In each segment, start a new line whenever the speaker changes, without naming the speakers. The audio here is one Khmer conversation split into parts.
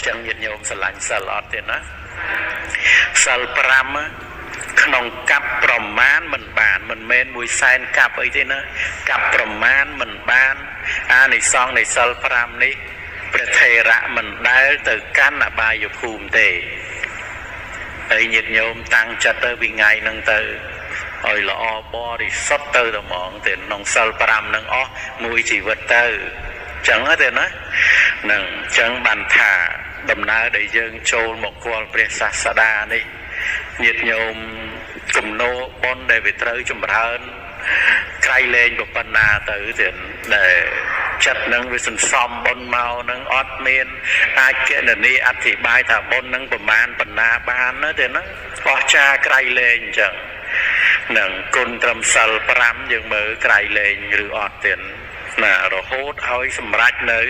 ចឹងញាតិញោមស្រឡាញ់សិលអត់ទេណាសិល5ក្នុងកັບប្រមាណមិនបានមិនមែនមួយសែនកັບអីទេណាកັບប្រមាណមិនបានអានិសង្សនៃសិល5នេះព្រះថេរៈមិនដែលទៅកាន់អបាយភូមិទេហើយញាតិញោមតាំងចិត្តទៅពីថ្ងៃហ្នឹងទៅឲ្យល្អបរិសុទ្ធទៅតែហ្មងទេក្នុងសិល5ហ្នឹងអស់មួយជីវិតទៅចឹងទេណានឹងចឹងបានថាដំណើរដែលយើងចូលមកគាល់ព្រះសាស្តានេះញាតិញោមគំនោបុណ្យដែលវាត្រូវចម្រើនក្រៃលែងប៉ុណ្ណាទៅទៀតដែលចិត្តនឹងវាសន្សំបុណ្យមកនឹងអត់មានអាចគណនាអធិប្បាយថាបុណ្យនឹងប្រមាណបណ្ណាបានណាទេណាអស្ចារ្យក្រៃលែងអញ្ចឹងនឹងគុណត្រឹមសិល5យើងមើលក្រៃលែងឬអត់ទៀតណារហូតឲ្យសម្រេចនៅ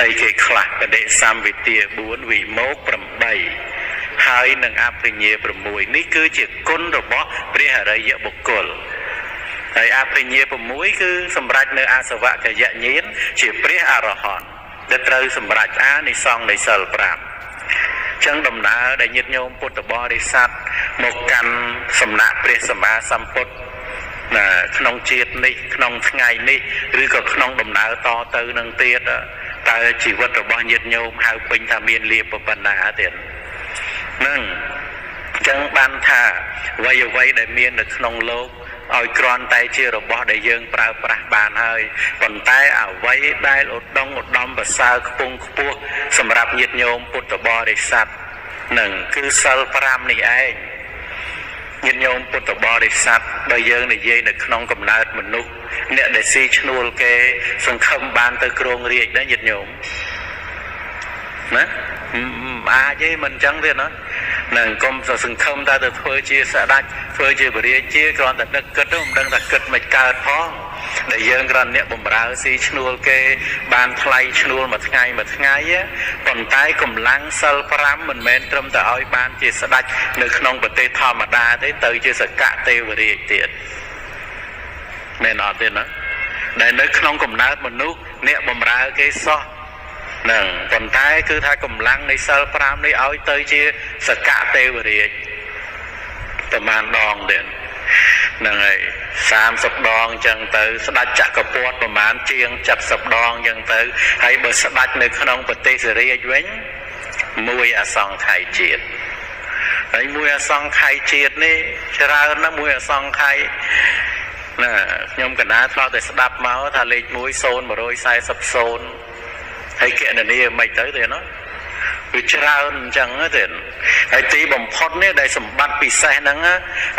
អីគេខ្លះបដិសម្វិទា4វិមោក8ហើយនឹងអភិញ្ញា6នេះគឺជាគុណរបស់ព្រះអរិយបុគ្គលហើយអភិញ្ញា6គឺសម្រេចនៅអសវកយញ្ញាណជាព្រះអរហន្តដែលត្រូវសម្រេចអានិសង្សនៃសិល5ចឹងដំណើរដែលញាតិញោមពុទ្ធបរិស័ទមកកាន់សំណាក់ព្រះសម្មាសម្ពុទ្ធណាក្នុងជាតិនេះក្នុងថ្ងៃនេះឬក៏ក្នុងដំណើរតទៅនឹងទៀតតើជីវិតរបស់ញាតិញោមហៅពេញថាមានលាភប៉ុណ្ណាទៀតហ្នឹងចឹងបានថាអ្វីអ្វីដែលមាននៅក្នុងលោកឲ្យគ្រាន់តែជារបស់ដែលយើងប្រើប្រាស់បានហើយប៉ុន្តែអ្វីដែលឧត្តមឧត្តមប្រសើរខ្ពង់ខ្ពស់សម្រាប់ញាតិញោមពុទ្ធបរិស័ទនឹងគឺសិល5នេះឯងញាតិញោមពុទ្ធបរិស័ទបើយើងនិយាយនៅក្នុងកំណើតមនុស្សអ្នកដែលស៊ីឈ្នួលគេសង្ឃឹមបានទៅគ្រងរាជដែរញាតិញោមណាអាចទេមិនអញ្ចឹងទេណានឹងកុំសង្ឃឹមថាទៅធ្វើជាស្ដេចធ្វើជាបរិជាគ្រាន់តែនឹកគិតទៅមិនដឹងថាគិតមិនកើតផងដែលយើងគ្រាន់អ្នកបំរើស៊ីឈ្នួលគេបានថ្លៃឈ្នួលមួយថ្ងៃមួយថ្ងៃប៉ុន្តែកម្លាំងសិល5មិនមែនត្រឹមតែឲ្យបានជាស្ដេចនៅក្នុងប្រទេសធម្មតាទេទៅជាសកទេវរាជទៀតមែនអត់ទេណាដែលនៅក្នុងកំណើតមនុស្សអ្នកបំរើគេសោះហ្នឹងប៉ុន្តែគឺថាកម្លាំងនៃសិល5នេះឲ្យទៅជាសកទេវរាជប្រមាណដងទៀតហ្នឹងហើយ30ដងអញ្ចឹងទៅស្ដេចចក្រពត្តិប្រមាណជាង70ដងអញ្ចឹងទៅហើយបើស្ដេចនៅក្នុងប្រទេសរាជវិញមួយអសង្ខ័យជាតិហើយមួយអសង្ខ័យជាតិនេះច្រើនណាស់មួយអសង្ខ័យណាខ្ញុំកណាធ្លាប់តែស្ដាប់មកថាលេខ1 0 140 0ហើយគណនាមិនទៅទេណាវាច្រើនអញ្ចឹងទេហើយទីបំផុតនេះដែលសម្បត្តិពិសេសហ្នឹង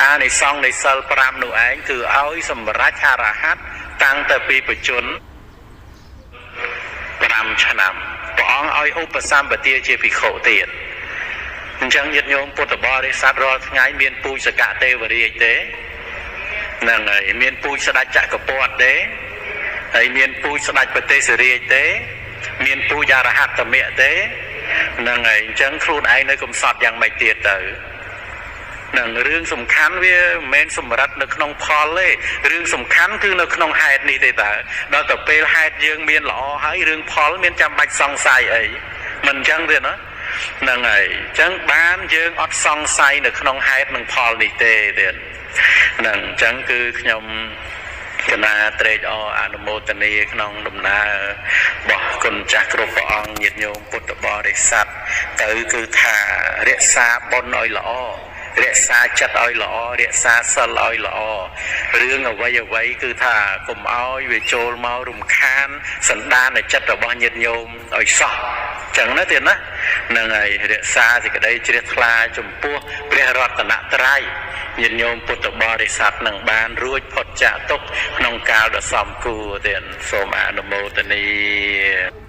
អានិសង្សនៃសិល5នោះឯងគឺឲ្យសម្រេចអរហន្តតាំងតែពីបច្ចុប្បន្ន5ឆ្នាំព្រះអង្គឲ្យឧបសម្បទាជាភិក្ខុទៀតអញ្ចឹងញាតិញោមពុទ្ធបរិស័ទរាល់ថ្ងៃមានពូជសកទេវរាជទេហ្នឹងហើយមានពូជស្ដេចចក្រពត្តិទេហើយមានពូជស្ដេចប្រទេសរាជទេមានពូជអរហត្តមគ្គទេហ្នឹងហើយអញ្ចឹងខ្លួនឯងនៅកំសត់យ៉ាងម៉េចទៀតទៅនឹងរឿងសំខាន់វាមិនមែនសម្រិតនៅក្នុងផលទេរឿងសំខាន់គឺនៅក្នុងហេតុនេះទេតើដល់ទៅពេលហេតុយើងមានល្អហើយរឿងផលមានចាំបាច់សង្ស័យអីមិនអញ្ចឹងទេណាហ្នឹងហើយអញ្ចឹងបានយើងអត់សង្ស័យនៅក្នុងហេតុនិងផលនេះទេទៀតហ្នឹងអញ្ចឹងគឺខ្ញុំកណាត្រេកអរអនុមោទនាក្នុងដំណើររបស់គុណចាស់គ្រប់ព្រះអង្គញាតិញោមពុទ្ធបរិស័ទទៅគឺថារក្សាបុណ្យឲ្យល្អរក្សាចិត្តឲ្យល្អរក្សាសិលឲ្យល្អរឿងអ្វីអ្វីគឺថាកុំឲ្យវាចូលមករំខានសន្តានចិត្តរបស់ញាតិញោមឲ្យសោះចឹងណាទៀតណាហ្នឹងហើយរក្សាសេចក្តីជ្រះថ្លាចំពោះព្រះរតនត្រ័យញាតិញោមពុទ្ធបរិស័ទនឹងបានរួចផុតចាកទុក្ខក្នុងកាលដ៏សមគួរទៀតសូមអនុមោទនា។